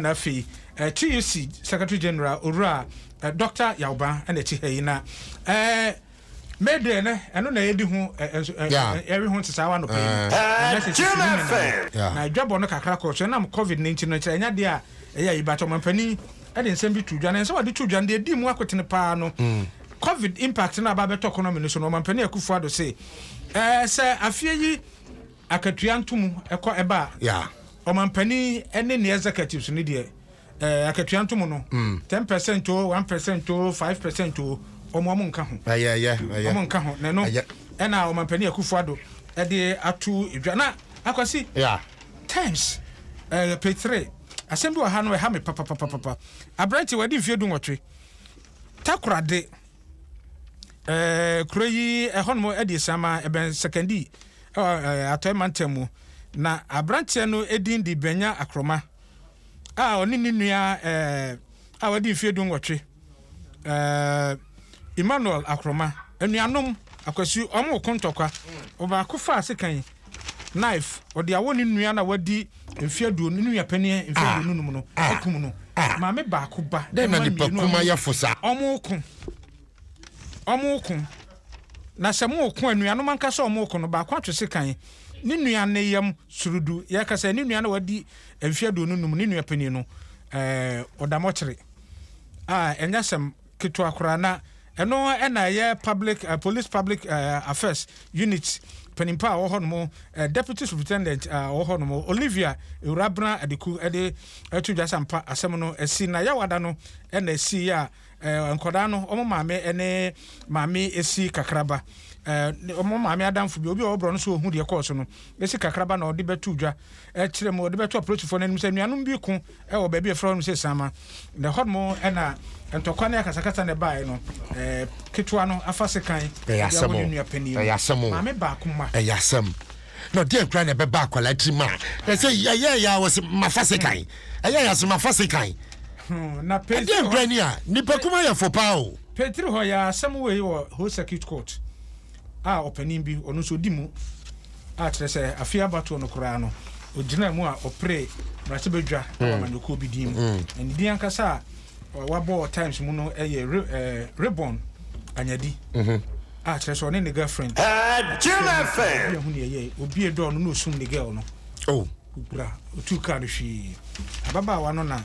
Na afei TUC Secretary General Owura Dr. Yawba ɛna ɛte ha yi na May Day no, ɛno na yɛdi ho yɛwe ho nsesaa wa nɔpɛ yi. Ɛnɛ sɛ sisi ne na adwabɔ no kakra kɔ so ɛnam COVID ne nti no, kyerɛ ɛnya deɛ a ɛyɛ ayi bata. Ɔmampanin ɛde nsɛm bi to dwa, na nsɛm a ɔde to dwa no deɛ ɛdi mu akotene paa no, COVID impact no aba abɛtɔ economy no so no, ɔmampanin Akufo Addo se sɛ afie yi akatua ntomu ɛkɔ ɛba a, ɔmampanin ne ne executives no deɛ, akatua ntomu no 10% o, 1% o, 5% o, ɔmo nka ho. Ɛyɛ ɛyɛ ɛyɛ. Ɔmo nka ho. Na ɛno ɛna ɔmampanin Akufo Addo ɛde ato dwa. Na Akwasi, Times page 3, asɛm bi wɔ ha no ɛha me papapapapa. Aberante wɔde mfeɛ 18, Takorade kuro yi ɛhɔnom ɛde esiama ɛbɛn Sekondi ɛwɔ Atɔe mantam mu, na aberanteɛ no edin de Bɛnya Akoroma a ɔne ne nua a wɔde mfeɛ 18, Emmanuel Akoroma. Anuanom, Akwasi, ɔmo ko ntɔkwa. Ɔbaako fa asekan, knife, ɔde awɔ ne nua na wadi mfeɛ 20, ne nua panin mfeɛ 25 no, akum no. Maame baako ba. Dɛn na nipa kuma yɛ fo sa? Ɔmo ko, ɔmo ko, na sɛ mo ko, anuanom ankasa ɔmo ko no, baako atwe sekan ne nua ne yam surudu. Yɛkasa ne nua na wadi mfeɛ 25, ne nua panin no, ɔda mɔkyere a ɛnyɛ asɛm ketewa koraa. Na ɛno ɛna ɛyɛ public police public affairs unit panimpa a ɔwɔ hɔ nom, deputy superintendent a ɔwɔ hɔ nom, Olivia Ewurabena Adeku, ɛde ɛto dwa sampa asɛm no ɛsi na yawada no ɛna ɛsi yi a nkɔdaa no ɔmo maame ɛne maame esi kakraba, ɔmo maame adamfo bi, obi a ɔwɔ borɔ no so ohun deɛ kɔɔ so no, esi kakraba na ɔde bɛto dwa ɛkyerɛ mu, ɔde bɛto apolisifoɔ n'anim sɛ nuanom bi ko ɛwɔ baabi a ɛfrɛ hɔ no sɛ Sama, na ɛhɔ nom ɛna ntɔkwa ne akasakasa na ɛbaeɛ no, ketewa no afa sekan Ɛyɛ ɛde asɛm awɔ o. ne nua panin no. Ɛyɛ asɛm o. Maame baako ma. Ɛyɛ asɛm na ɔdeɛ nkura na ɛbɛba akwadaa tirim a ɛsɛ ɛyɛ ɛyɛ a wɔsɛ mafa sekan, ɛyɛ ɛyɛ sɛ mafa sekan. Na page Ɛdeɛ nkura ni a nipa kuma yɛ fo paa o. Page 3 hɔ yɛ asɛm wei wɔ Ho Circuit Court a ɔpanin bi, ɔno nso ɔdi mu a kyerɛ sɛ afei abatoɔ no koraa no ɔgyina mu a ɔpere mmarahyɛbadwa ɛwɔ amanyɔkuo bi din mu. Na ne din ankasa a wabɔ wɔ Times mu no ɛyɛ Ribbon Anyadi a kyerɛ sɛ ɔne ne girlfriend Jim FM. Obi ɛho ne ɛyɛ obi dɔɔ no na osum ne girl no. Oh. Kukura otu kaa no hwee, ababaawa no na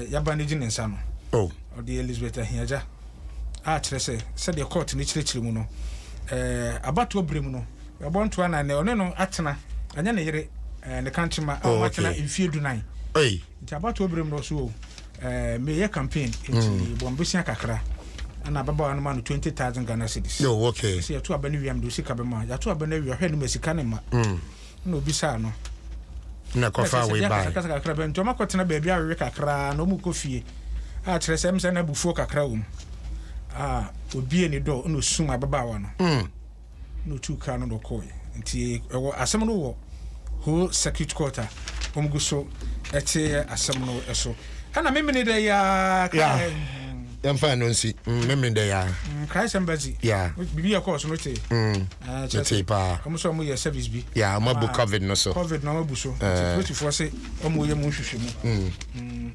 yaba no gye ne nsa no. Oh. Ɔde Elizabeth Ahiagya a kyerɛ sɛ sɛdeɛ court no kyerɛkyerɛ mu no, abatoɔ berɛ mu no ɛbɔ ntoa na ne ɔne no atena, ɛnyɛ ne yere, ne kankyema a Oh, ɔmo atena mfie 14. Hey. Nti abatoɔ berɛ mu no so o, meyɛ campaign nti bɔ mbesia kakra, ɛna ababaawa no ma no 20,000 Ghana cedis. Oh, okay. Sɛ yɛto aba no wie a, mede wo sika bɛma. Yɛato aba no awie, ɔhwɛ no ma sika ne ma, na obisaa no. Na kɔfa wei baa. Kasakasa kakra bɛ nti ɔmo akɔtena baabi awewe kakra na ɔmo kɔ fie a kyerɛ sɛ ɛm sɛ na abufuo kakra wɔ mu a obie ne dɔ na osum ababaawa no na otu kaa no na ɔkɔɛ. Nti ɛwɔ asɛm no wɔ Ho Circuit Court a wɔn gu so ɛte asɛm no ɛso. Ɛna memene dɛ yaa. Yɛmfa no nsi memene dɛ yaa. Christ Embassy bibi yɛ kɔɔ so no te. Kyerɛ mete paa. Ɔmo sɛ ɔmo yɛ service bi. Yeah, ɔmo abu COVID no so. COVID na ɔmo abu so, nti polisifoɔ sɛ ɔmo yɛ mu nhwehwɛ mu.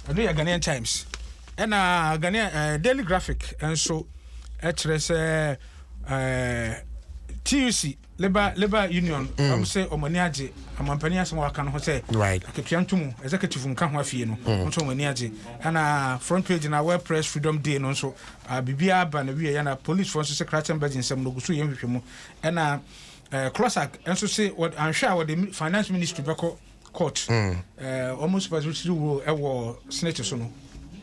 Ɛno yɛ Ghanaian Times. Ɛna Ghanaian Daily Graphic nso ɛkyerɛ sɛ TUC labour union, ɔmo sɛ ɔmo ani agye amampanin asɛm a waka no ho sɛ akatua ntomu executive nka ho afie no, ɔmo nso ɔmo ani agye. Ɛna front page na World Press Freedom Day no nso, biribiara ba na wie. Ɛna policefoɔ nso sɛ Christ Embassy nsɛm no ogu so yɛ nhwehwɛ mu. Ɛna CLOSSAG nso sɛ anhwɛ a wɔde finance ministry bɛkɔ court. Ɔmo supervisory role ɛwɔ senate so no,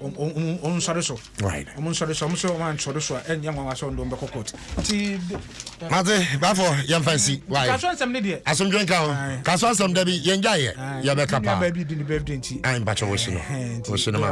ɔmo nsɔre so. Ɔmo nsɔre so, ɔmo sɛ ɔmo ansɔre so a, ɛnyɛ nwanwa sɛ ɔmo bɛkɔ court. Nti Mate bafo, yɛmfa nsi. Why? Kaso nsɛm ne deɛ. Asomdwe nka ho. Kaso asɛm da bi yɛngyaeɛ yɛbɛka paa. Paa. Baabi di ne birthday nti. Ai, mpakyɛ wo si no. Nti Wo si no ma.